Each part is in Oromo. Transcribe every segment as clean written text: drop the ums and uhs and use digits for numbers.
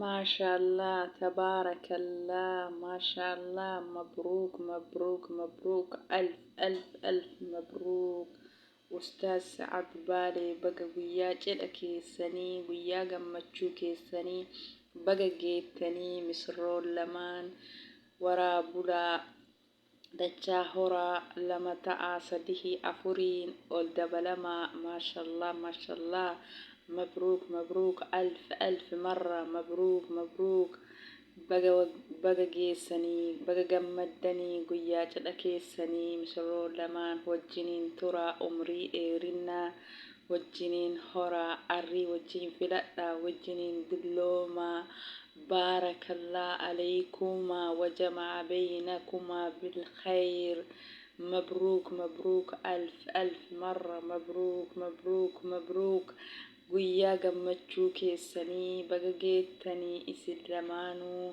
Maashaallah tabaarakallah maashaallah mabruuk mabruuk mabruuk alf alf alf mabruuk ustaaz sa'ad baalee baga guyyaa cidha keessanii guyyaa gammachuu keessanii baga geettanii misirroon lamaan waraa bulaa dachaa horaa 2 ta'aa sadihii afuriin ol dabalamaa mashallah mashallah mabruuk mabruuk alf alf marra mabruuk mabruuk baga baga geessanii baga gammaddanii guyyaa cidha keessanii misirroo lamaan wajjiniin turaa umrii dheerinnaa wajjiniin horaa arrii wajjiin filadhaa wajjiniin dulloomaa Baarakallah Aleykumaa wajama'a beynakumaa bilkheyr Mabruuk mabruuk alf alf marra mabruuk mabruuk mabruuk Guyyaa gammachuu keessanii baga geettanii isin lamaanuu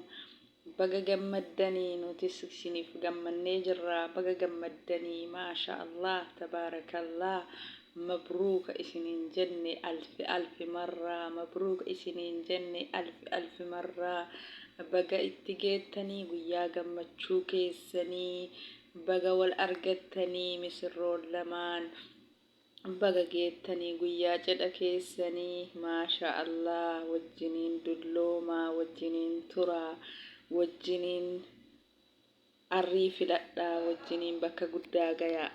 baga gammaddanii nutis isiniif gammannee jirra baga gammaddanii maasha Allah tabaarakallah Mabruuka isiniin jenne alfi alfi marraa mabruuka isiniin jenne alfi alfi marraa baga itti geettanii guyyaa gammachuu keessanii baga wal argattanii misirroon lamaan baga geettanii guyyaa cidha keessanii maasha Allah wajjiniin dulloomaa wajjiniin turaa wajjiniin Arrii filadhaa wajjiniin bakka guddaa gayaa.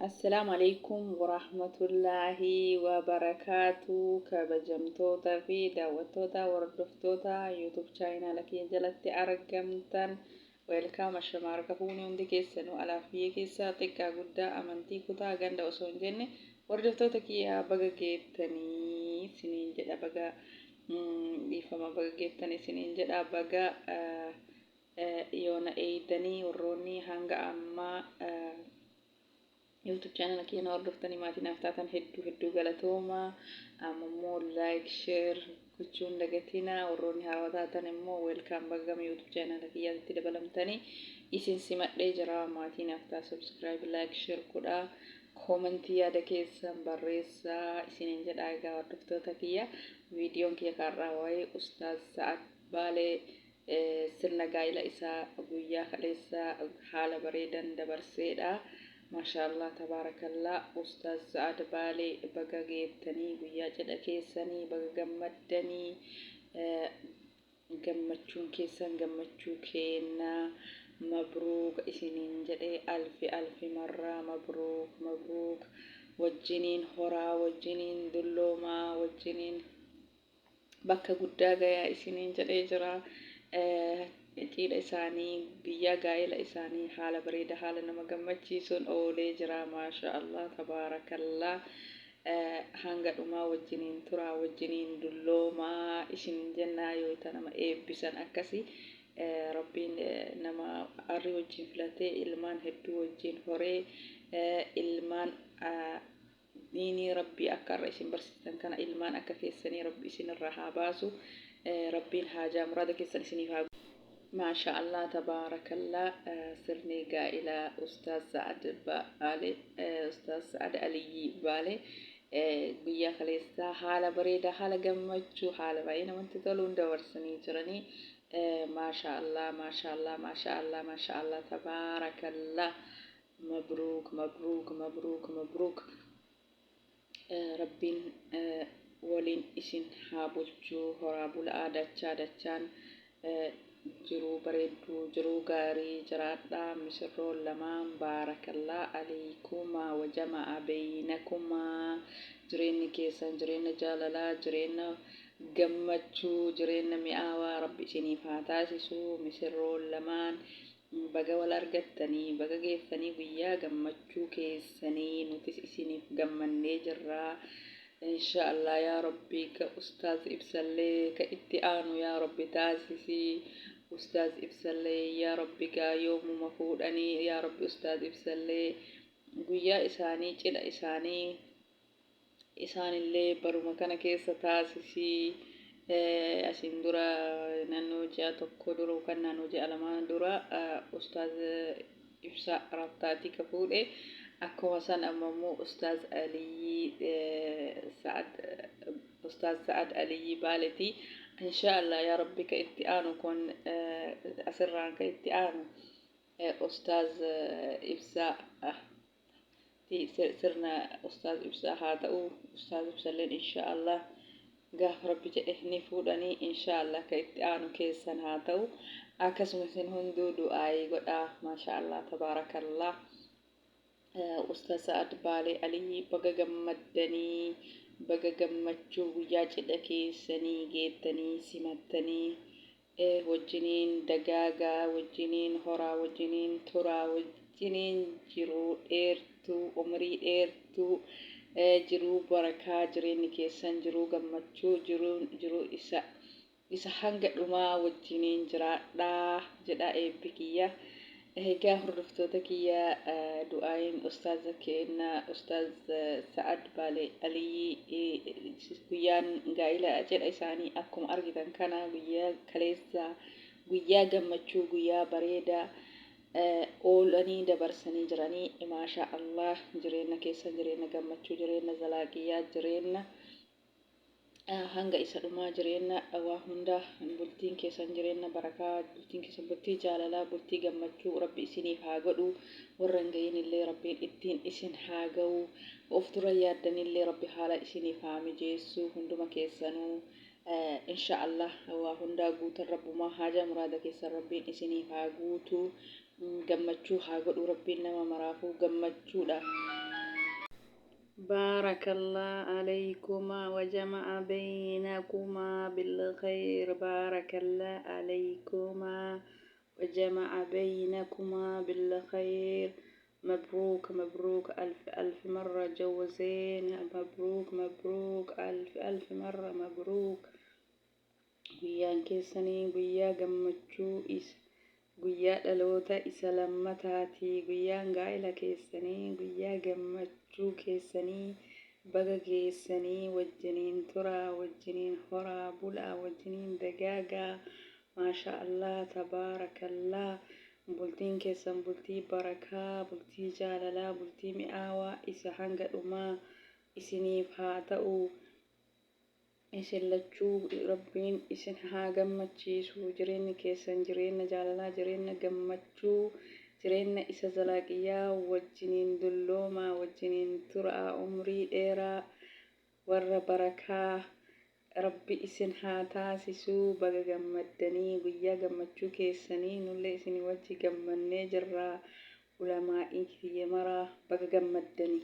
Assalaamu Aleykum Warahmatullaahi Wabarakaatu Kabajamtoota fi daawwattoota hordoftoota YouTube channel kiyya jalatti argamtan welcome ashama harka fuune hundi keessanuu alaaf biyya keessaa xiqqaa guddaa amantii kutaa ganda osoo hin jenne hordoftoota kiyya baga geettanii isiniin jedha baga dhiifama baga geettanii isiniin jedha baga yoona eeydanii warroonni hanga ammaa YouTube channel kiyya na hordoftanii maatii naaf taatan hedduu hedduu galatooma. Amma immoo like share gochuun dagatina warroonni haarawaa taatan immoo welcome baga gama YouTube channel kiyyaatti dabalamtanii isin simadhee jira maatii naaf ta'a subscribe like share godhaa koomentii yaada keessan barreessaa isiniin jedha egaa hordoftoota kiyya viidiyoon kiyya kaarraa waa'ee ustaaz Sa'ad Baalee sirna gaa'ila isaa guyyaa kaleessaa haala bareedan dabarseedha. Maashaallah tabaarakallah Ustaaz Sa'ad Baalee baga geettanii guyyaa cidha keessanii baga gammaddanii gammachuun keessan gammachuu keennaa mabruuk isiniin jedhee alfi alfi marraa mabruuk mabruuk wajjiniin horaa wajjiniin dulloomaa wajjiniin bakka guddaa gayaa isiniin jedhee jira. Cidha isaanii guyyaa gaa'ela isaanii haala bareeda haala nama gammachiisuun oolee jira. Maasha Allah tabaarakallah. Hanga dhumaa wajjiniin turaa wajjiniin dulloomaa isin jennaa yoo ta nama eebbisan akkasi rabbiin nama arrii wajjin filatee ilmaan hedduu wajjin horee ilmaan Diinii Rabbii akka har'a isin barsiistan kana ilmaan akka keessanii Rabbi isinirraa haa baasu. Rabbiin haajaa muraada keessan isiniif haa Maasha Allah tabaarakallah sirni gaa'ila Ustaaz Sa'ad Baale Ustaaz Sa'ad Aliyyii Baale guyyaa kaleessaa haala bareedaa haala gammachuu haala baay'ee namatti toluun dabarsanii jiranii Maasha Allah Maasha Allah Maasha Allah Maasha Allah tabaarakallah Mabruuk mabruuk mabruuk mabruuk Rabbiin waliin isin haa bulchuu horaa bulaa dachaa dachaan jiruu bareedduu jiruu gaarii jiraadhaa misirroon lamaan baarakallaa aleykumaa wajama'a beynakumaa jireenyi keessan jireenya jaalalaa jireenya gammachuu jireenya mi'aawaa rabbi isiniif haa taasisu misirroon lamaan Baga wal argattanii, baga geessanii guyyaa gammachuu keessanii nutis isiniif gammannee jirra. Insha Allah yaa Rabbi ka Ustaaz Ibsallee ka itti aanu yaa Rabbi taasisi. Ustaaz Ibsallee yaa Rabbi gaa yoomuma fuudhanii yaa Rabbi Ustaaz Ibsallee guyyaa isaanii cidha isaanii isaanillee baruma kana keessa taasisi. Asiin dura naannoo ji'a tokko dura yookaan naannoo ji'a lamaa dura Ustaaz Ibsaa Rattaatii ka fuudhe akkuma san amma immoo Ustaaz Aliyyii Sa'ad Ustaaz Sa'ad Aliyyii Baaletii Inshaa Allah yaa Rabbi ka itti aanu kun asirraan ka itti aanu Ustaaz Ibsaa ti sirna Ustaaz Ibsaa haa ta'u. Ustaaz Ibsalleen inshaa Allah gaafa Rabbi jedhe ni fuudhanii, inshaa Allah ka itti aanu keessan haa ta'u. Akkasuma isin hunduu du'aayii godhaa. Maashaa Allah, tabaarakallah. Ustaaz Sa'ad Baalee Aliyyi, baga gammaddanii, baga gammachuu guyyaa cidha keessanii geettanii simattanii. Wajjiniin dagaagaa, wajjiniin horaa, wajjiniin turaa, wajjiniin jiruu dheertuu, umrii dheertuu, jiruu barakaa, jireenyi keessan jiruu gammachuu, jiruu isa hanga dhumaa wajjiniin jiraadhaa jedha eebbi kiyya. Egaa hordoftoota kiyya, du'aayin ustaaza keenya Ustaaz Sa'ad Baalee Aliyyi, guyyaan gaa'ila cidha isaanii akkuma argitan kana guyyaa kaleessa, guyyaa gammachuu, guyyaa bareedaa oolanii dabarsanii jiranii. Maashaa Allah, jireenya keessan jireenya gammachuu, jireenya zalaaqiyyaa, jireenya hanga isa dhumaa, jireenya waa hunda, bultiin keessan jireenya barakaa, bultiin keessan bultii jaalalaa, bultii gammachuu Rabbi isiniif haa godhu. Warra hin gahin illee Rabbiin ittiin isin haa ga'u. Of dura yaaddanillee Rabbi haala isiniif haa mijeessu hunduma keessanuu. Insha Allah waa hundaa guutan Rabbumaa, haajaa muraada keessan Rabbiin isiniif haa guutu, gammachuu haa godhu Rabbiin nama maraafuu gammachuudha. بارك الله عليكما وجمع بينكما بالخير. بارك الله عليكما وجمع بينكما بالخير. مبروك مبروك ألف ألف مرة جوزين. مبروك مبروك ألف ألف مرة مبروك. Guyyaan keessanii guyyaa gammachuu isa guyyaa dhaloota isa lammataati. Guyyaan gaa'ela keessanii guyyaa gammachuu keessanii baga geessanii. Wajjiniin turaa, wajjiniin horaa bulaa, wajjiniin dagaagaa. Maasha Allah, tabaarakallaa. Bultiin keessan bultii barakaa, bultii jaalalaa, bultii mi'aawaa isa hanga dhumaa isiniif haa ta'u. Isin lachuu Rabbiin isin haa gammachiisu. Jireenyi keessan jireenya jaalalaa, jireenya gammachuu, jireenya isa zalaaqiyyaa wajjiniin dulloomaa, wajjiniin turaa, umrii dheeraa, warra barakaa Rabbi isin haa taasisu. Baga gammaddanii guyyaa gammachuu keessanii nullee isin wajji gammannee jirra. Ulamaa'ii kiyya maraa, baga gammaddanii.